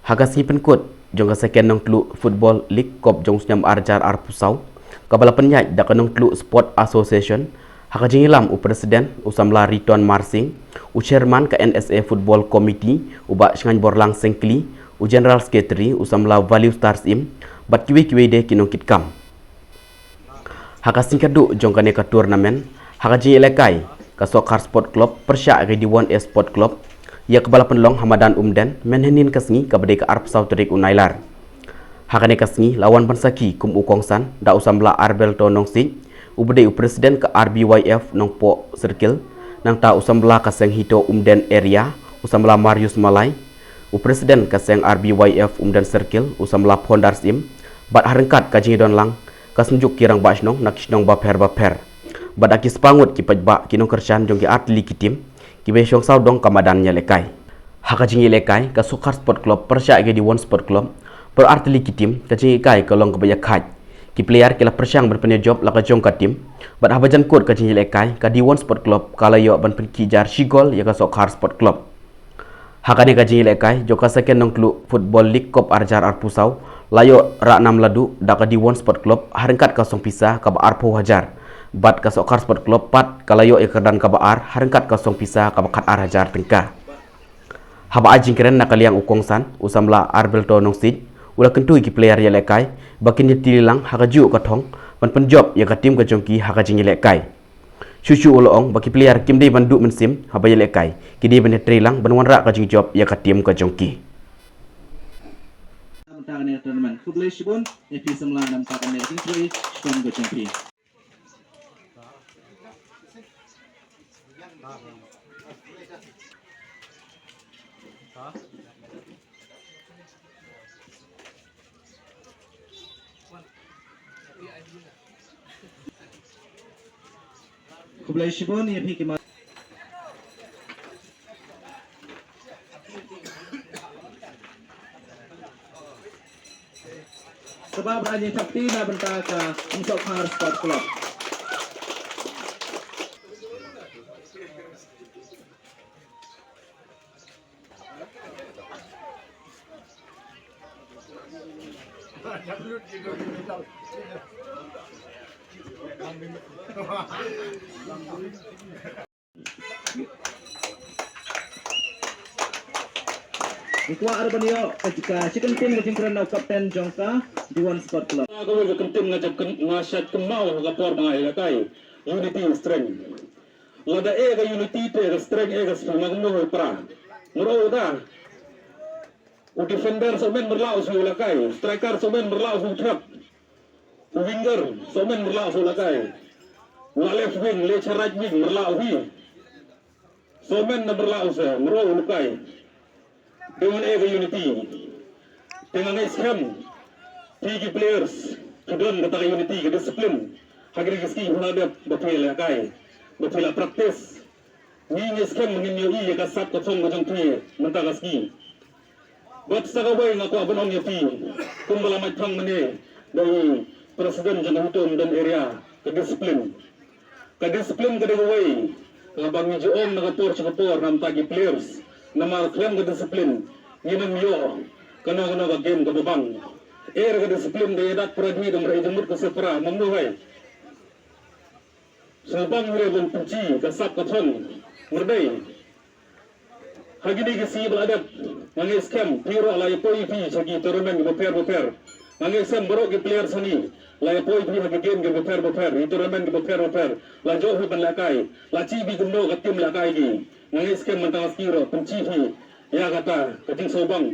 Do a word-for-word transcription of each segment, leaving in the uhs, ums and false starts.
Ha ka sngi pynkut jong ka Second Nongtluh Football League Cup jong u snem ar hajar arphew saw, kaba la pynïaid da ka Nongtluh Sport Association, ha ka jingïalam u President u samla Riton Marsing, u Chairman ka N S A Football Committee u Bah Shngainborlang Sengkli, u General Secretary u samla Value Stars Im, bad kiwei kiwei de ki nongkitkam. Ha ka sngi khatduh jong kane ka tournament, ha ka jingïalehkai, ka Sohkhar Sport Club pyrshah ïa ka D one A Sport Club, ïa kaba la pynlong ha madan Umden mynhynnin ka sngi kaba dei ka arphew saw tarik u Nailar. Ha kane ka sngi la wan ban sakhi kum u kongsan da u samla Arbelto Nongsiej, uba dei u President ka R B Y F Nongpoh Circle, nangta u samla ka seng HITO Umden Area u samla Marius Malai, u President ka seng R B Y F Umden Circle u samla Phondar Syiem, bad ha ryngkat ka jingïadon lang ka synjuk ki rangbah shnong na ki shnong bapher bapher, bad da ki spah ngut ki paidbah ki nongkyrshan jong ki artylli ki team kiba shong sawdong ka madan ïalehkai. Ha ka jingïalehkai, ka Sohkhar Sport Club pyrshah ïa ka D one Sport Club, por artylli ki team, ka jingïalehkai ka long kaba ïakhaid. Ki player ki la pyrshang ban pynïajop la ka jong ka team, bad haba jan kut ka jingïalehkai, ka D one Sport Club ka la ïoh ban pynkhih jar shi gol ïa ka Sohkhar Sport Club. Ha kane ka jingïalehkai jong ka Second Nongtluh Football League Cup ar hajar arphew saw, la ïoh rah nam laduh da ka D one Sport Club ha ryngkat ka song pisa kaba arphew hajar, bad ka Sohkhar Sport Club pat ka la ïoh ïa ka kyrdan kaba ar ha ryngkat ka song pisa kaba khat ar hajar tyngka. Haba ai jingkren na ka liang u kongsan u samla Arbelto Nongsiej, u la kyntu ïa ki player ïalehkai ba kin ïatylli lang ha kajuh ka thong ban pynjop ïa ka team ka jong ki ha ka jingïalehkai. Shuh shuh u la ong ba ki player kim dei ban duh mynsiem haba ïalehkai, ki dei ban ïatrei lang ban wanrah ka jingjop ïa ka team ka jong ki. Khublei shibun ïa phi samla namar ka jingtrei shitom ka jong phi. Khublei shibun ïa phi ki ma. Sabab ba ngi thok ti na bynta ka Sohkhar Sport Club. Ngi kwah ruh ban ïoh ka jingkren, ka jingkren na u kapten jong ka D one Sport Club. Ka wei ka kyntien nga jap kyn-, nga shait kynmaw ha ka por ba nga ïalehkai. Unity is strength. Lada eh ka unity te ka strength eh ka strength, ma kumno ka pra. Mro da. U defender somen mrla u su lakai. Striker somen mrla u su thep. U winger somen mrla u su lakai. U left wing, le cha right wing mrla u hi. Somen na mrla u se, mrla u lakai. Te wan eh ka unity. Te nga ngeit skhem. Phi ki players. Phi don kata ka unity, ka discipline. Ha kine ki sngi phi la dep, ba phi la kai. Ba phi la practice. Ngi ngeit skhem ngin ïohi ïa ka sap ka thong ka jong phi mynta ka sngi. Bad sa kawei nga kwah ban ong ïa phi, kumba la mait phang mynne da u president jong ka HITO Umden area, ka discipline. Ka discipline ka dei kawei kaba ngi ju ong na ka por sha ka por na bynta ki players. Namar khlem ka discipline ngin ym ïoh kano kano ka game kaba bang. Er ka discipline da ïa dat para dwi da mra ïa jingmut ka separa, ma mno hai. Sngewbang hynrei ban pynchi ka sap ka thong. Mardei ha kine ki sngi ba la dep, nga ngeit skhem phi ruh la ïa poi phi sha ki tournament kiba pher ba pher. Nga ngeit skhem baroh ki players hangne la ïa poi phi ha ki game kiba pher ba pher, ki tournament kiba pher ba pher. La jop phi ban lehkai, la chi phi kumno ka team lehkai ki. Nga ngeit skhem mynta ka sngi ruh pynchi phi ïa kata ka jingsngewbang,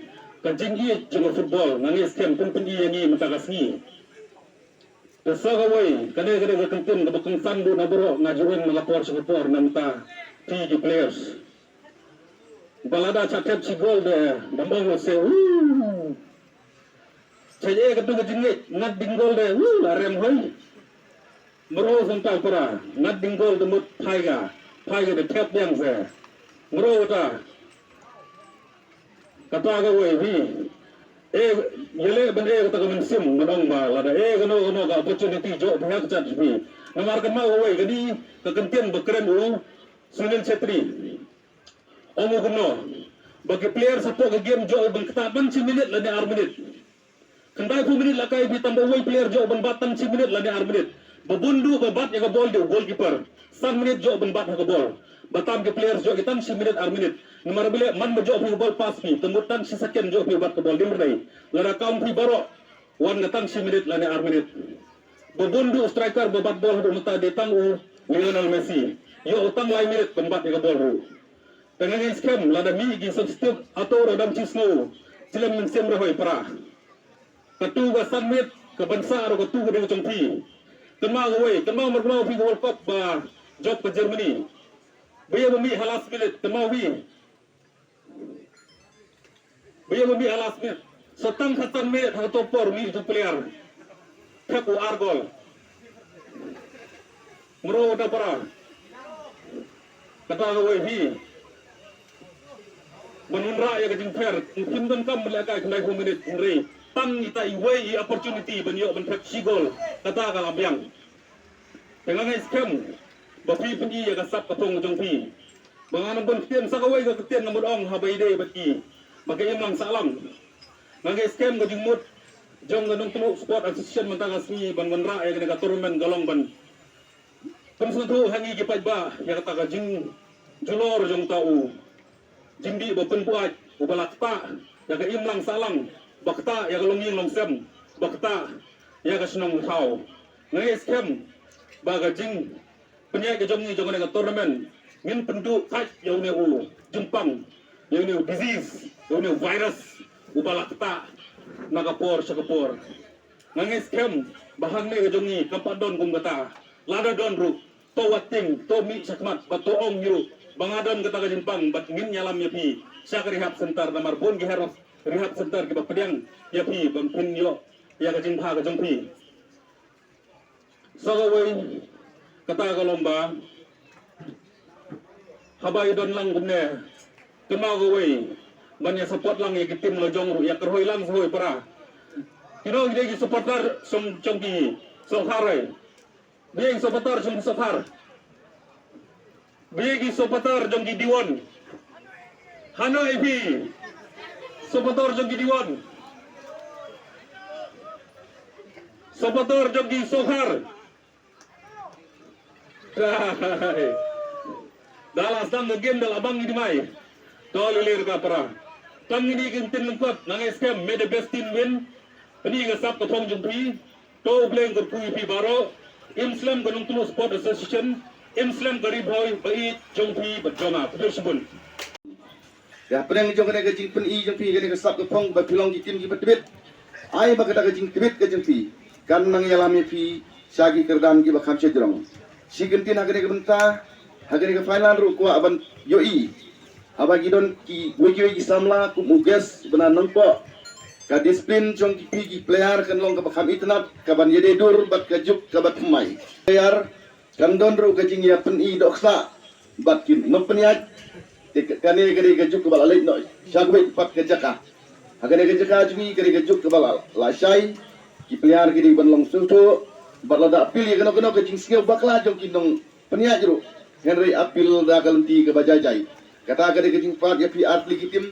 ka jingïeit jong ka football. Nga ngeit skhem pyn pyn-i ïa ngi mynta ka sngi. Te sa kawei, kane ka dei ka kyntien kaba kongsan duh na baroh, nga ju ong na ka por sha ka por na bynta phi ki players. Ba lada cha thep shi gol de, dang ong se, "Woo!" Cha ïa katu ka jingngeit, ngat ding gol de, "Woo!" La rem hoi. Mro sngewthuh para, ngat ding gol de mut phai ka, phai ka de thep biang se. Mro kata. Kata kawei phi. Eh, ïaleh ban eh kata ka mynsiem, ban ong ba lada eh kano kano ka opportunity jop phi ha ka chat phi. Namar kynmaw kawei kane ka kyntien ba kren u Sunil Chhetri. Ong u kumno. Ba ki player hapoh ka game jong u ban ktah tang shi minit lane ar minit. Khyndai phew minit la kai phi tang ba uwei player jong u ban bat tang shi minit lane ar minit. Ba bun ruh ba bat ïa ka bol dei u goalkeeper. San minit jong u ban bat ha ka bol. Ba tam ki player jong ki tang shi minit ar minit. Namar balei man ba jong phi ka bol pass phi. Te mut tang shi second jong phi bat ka bol dei merdei. Lada kam phi baroh. Wan ka tang shi minit lane ar minit. Ba bun ruh u striker ba bat bol haduh mynta dei tang u Lionel Messi. Ïoh u tang lai minit ban bat ïa ka bol ruh. Te nga ngeit skhem lada mih ki substitute hato ruh dang shisngew. Jlem mynsiem ruh hoi para. Katu ka san minit ka ban sah ruh katu ka dei ka jong phi. Kynmaw kawei, kynmaw markynmaw phi ka World Cup ba jop ka Germany. Ba ïa ba mih ha last minute, kynmaw phi. Ba ïa ba mih ha last minute. Sa tang khatsan minute ha kato por mih uto u player. Thep u ar gol. Mro da para. Kata kawei phi. Ban wanrah ïa ka jingpher. Kim donkam ban lehkai khyndai phew minute hynrei tang ita iwei i opportunity ban ïoh ban thep shi gol. Kata ka la biang. Te nga ngeit skhem ba phi pyni ïa ka sap ka phong jong phi. Ba ngan ym bun ktien sa kawei ka ktien nga mut ong haba ïadei bad ki ba ka imlang sahlang. Nga ngeit skhem ka jingmut jong ka Nongtluh Sport Association mynta ka sngi ban wanrah ïa kane ka tournament ka long ban pynsngewthuh ha ngi ki paidbah ïa kata ka jingjulor jong uta u jingdih ba pynbuaid uba la ktah ïa ka imlang sahlang, ba ktah ïa ka longïing longsem, ba ktah ïa ka shnong thaw. Nga ngeit skhem ba ka jingpynïaid ka jong ngi jong kane ka tournament ngin pynduh kait ïa une u jingpang, ïa une u disease, ïa une u virus uba la ktah na ka por sha ka por. Nga ngeit skhem ba hangne ka jong ngi kam pat don kum kata. Lada don ruh to wat tieng, to mih shakhmat bad to ong ïa u ba nga don kata ka jingpang bad ngin ïalam ïa phi sha ka rehab center namar bun ki rehab center kiba pdiang ïa phi ban pynïoh ïa ka jingbha ka jong phi. Sa kawei kata ka long ba haba i don lang kumne kynmaw kawei ban ïa support lang ïa ki team la jong ruh, ïa kyrhoi lang sa hoi para. Kino ki dei ki supporter jong ki Sohar ai. Biang supporter jong ki Sohar. Biang supporter jong ki Diwon. Hano ipi. Supporter jong ki Diwon. Supporter jong ki Sohar. Dai. Da la sdang ka game da la bang i dmai. To lili ka para. Tang ini kin tin lengkot nang eskem may the best team win. Pyni ka sap ka phong jong phi. To U Blei un kyrkhu ïa phi baroh. Im slem ka Nongtluh Sport Association. Im slem ka Ri Bhoi ba ïeit jong phi bad jong nga. Khublei shibun. Ka hapdeng jong kane ka jingpyni jong phi kane ka sap ka phong ba phi long ki team kiba tbit. Ai ba kata ka jingtbit ka jong phi kan nang ïalam ïa phi sha ki kyrdan kiba kham shajrong. Shi kyntien ha kane ka bynta ha kane ka final ruh kwah ban ïohi. Haba ki don kiwei kiwei ki samla kum u guest ba na nongpoh, ka discipline jong ki phi ki player kan long kaba kham itynnad, kaban ïadei dur bad ka juk kaba thymmai. Player kan don ruh ka jingïapyni dohksah bad ki nongpynïaid. Te kane ka dei ka juk kaba la leit noh sha kawei pat ka jaka. Ha kane ka jaka jong ngi ka dei ka juk kaba la, la shai. Ki player ki dei ban long sngewthuh bad lada appeal ïa kano kano ka jingsngew bakla jong ki nong pynïaid ruh. Hynrei appeal da ka lynti kaba jai jai. Kata ka dei ka jingpyrkhat ïa phi ar tylli ki team.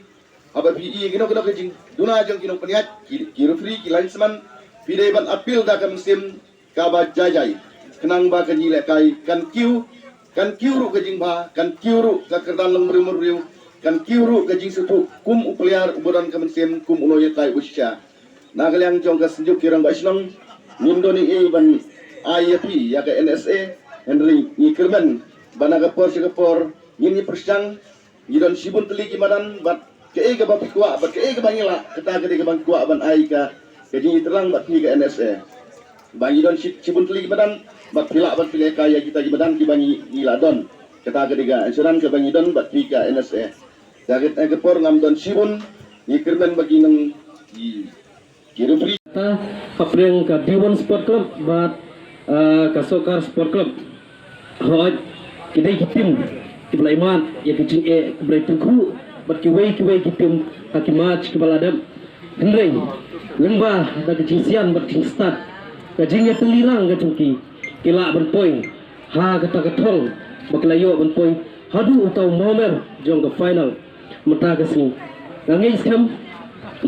Haba phi ïohi kino kino ka jingduna jong ki nongpynïaid, ki, ki referee, ki linesman, phi dei ban appeal da ka mynsiem kaba jai jai. Khnang ba ka jingïalehkai kan kiew, kan kiew ruh ka jingbha, kan kiew ruh ka kyrdan longbriew marwei, kan kiew ruh ka jingsngewthuh kum u player uba don ka mynsiem kum u nongïalehkai uba shisha. Na ka liang jong ka Synjuk ki Rangbah Shnong, ngim don ei ei ban ai ïa phi ïa ka N S A, hynrei ngi kyrmen ba na ka por sha ka por ngin ïa pyrshang. Ngi don shibun tylli ki madan bad kaei kaba phi kwah bad kaei kaba ngi lah, kata ka dei kaba ngi kwah ban ai ka, ka jingïatreilang bad phi ka N S A. Ba ngi don shi, shibun tylli ki madan bad phi lah ban pynlehkai ïa kita ki madan kiba ngi, ngi lah don. Kata ka dei ka assurance kaba ngi don bad phi ka N S A. Ka, ka, ka por ngam don shibun, ngi kyrmen ba ki nang, ki, ki referee. Ta hapdeng ka Diwon Sport Club bad, eh, ka Sohkar Sport Club. Hooid, ki dei ki team kiba la ïamad ïa ka jingeh, kiba la ïatyrkhu bad kiwei kiwei ki team ha ki match kiba la dep. Hynrei lyngba da ka jingsian bad jingstad, ka jingïatylli lang ka jong ki, ki lah ban poi ha kata ka thong ba ki la ïoh ban poi haduh uta u mawmer jong ka final. mynta ka sngi. Nga ngeit skhem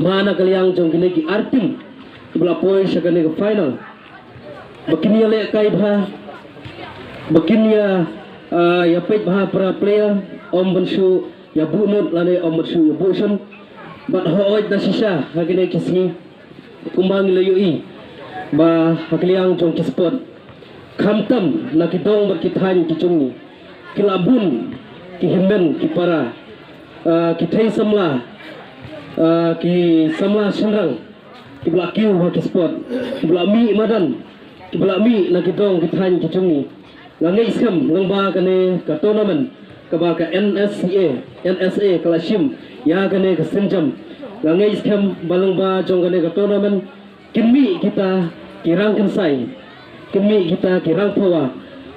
ba na ka liang jong kine ki ar tim kiba la poi sha kane ka final, ba kin ïalehkai bha, ba kin ïa, ah, ïa peit bha para player, ym ban shu ïa buh nud lane ym ban shu ïa buh shun. Bad hooid da shisha ha kine ki sngi, kumba ngi la ïohi ba ha ka liang jong ki sport, khamtam na ki dong bad ki thaiñ ki jong ngi, ki la bun ki hynmen ki para, ah, ki thei samla, ah, ki samla shynrang, kiba la kiew ha ki sport, kiba la mih madan, kiba la mih na ki dong ki thaiñ ki jong ngi. Nga ngeit skhem lyngba kane ka tournament kaba ka N S C A, N S A ka la shim ïa kane ka sienjam. Nga ngeit skhem ba lyngba jong kane ka tournament kin mih kita ki rang kynsai, kin mih kita ki rang power,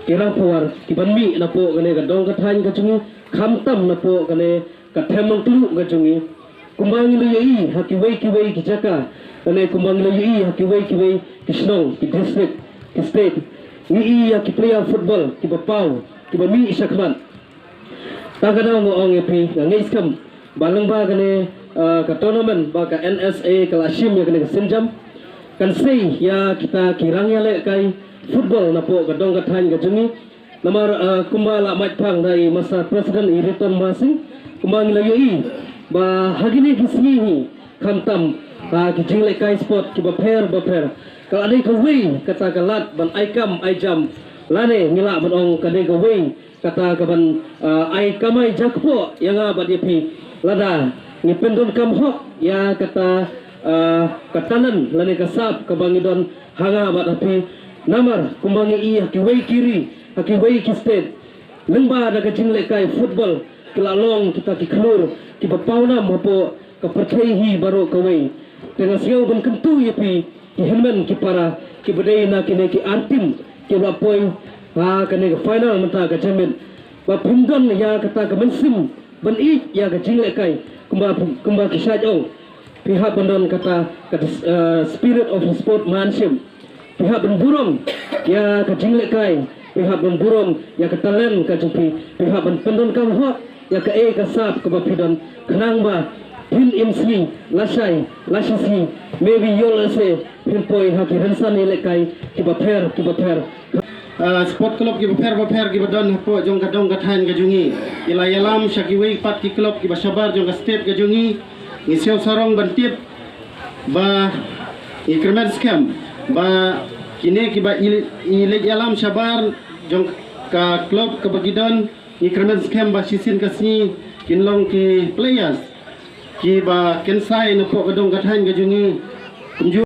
ki rang power kiban mih napoh kane ka dong ka thaiñ ka jong ngi, khamtam napoh kane ka them nongtluh ka jong ngi. Kumba ngi la ïohi ha kiwei kiwei ki jaka, lane kumba ngi la ïohi ha kiwei kiwei ki shnong, ki district, ki state, ngi ïohi ïa ki player football kiba paw, kiba mih shakhmat. Tang ka daw nga ong ïa phi, nga ngeit skhem ba lyngba kane, ah, ka tournament ba ka N S A ka la shim ïa kane ka sienjam, kan sei ïa kita ki rang ïalehkai football napoh ka dong ka thaiñ ka jong ngi. Namar, ah, kumba la mait phang da i Master President i Riton Marsing, kumba ngi la ïohi ba ha kine ki sngi hi, khamtam ha ki jinglehkai sport kiba pher ba pher, ka la dei kawei kata ka lad ban ai kam ai jam, lane ngi lah ban ong ka dei kawei kata kaban, ah, ai kamai jakpoh ïa nga bad ïa phi, lada ngi pyndonkam hok ïa kata, ah, ka talent lane ka sap kaba ngi don ha nga bad ha phi. Namar kumba ngi ïohi ha kiwei ki ri, ha kiwei ki state, lyngba da ka jinglehkai football ki la long kita ki khlur kiba pawnam hapoh ka pyrthei hi baroh kawei. Te nga sngew ban kyntu ïa phi ki hynmen ki para kiba dei na kine ki ar tim kiba la poi ha kane ka final mynta ka janmiet, ba phim don ïa kata ka mynsiem ban ïeit ïa ka jinglehkai, kumba, kumba ki shait ong, phi hap ban don kata ka, eh, spirit of sportsmanship. Phi hap ban burom ïa ka jinglehkai, phi hap ban burom ïa ka talent ka jong phi, phi hap ban pyndonkam hok ïa kaei ka sap kaba phi don, khnang ba phin im sngi lashai lashisngi, maybe ïoh lehse phin poi ha ki rynsan ïalehkai kiba pher kiba pher. Ah, sport club kiba pher ba pher kiba don hapoh jong ka dong ka thaiñ ka jong ngi, ki la ïalam sha kiwei pat ki club kiba shabar jong ka state ka jong ngi. Ngi siew sarong ban tip ba ngi kyrmen skhem ba kine kiba i, i leit ïalam shabar jong ka club kaba ki don, ngi kyrmen skhem ba shisien ka sngi kin long ki players kiba kynsai napoh ka dong ka thaiñ ka jong ngi. Kumjuh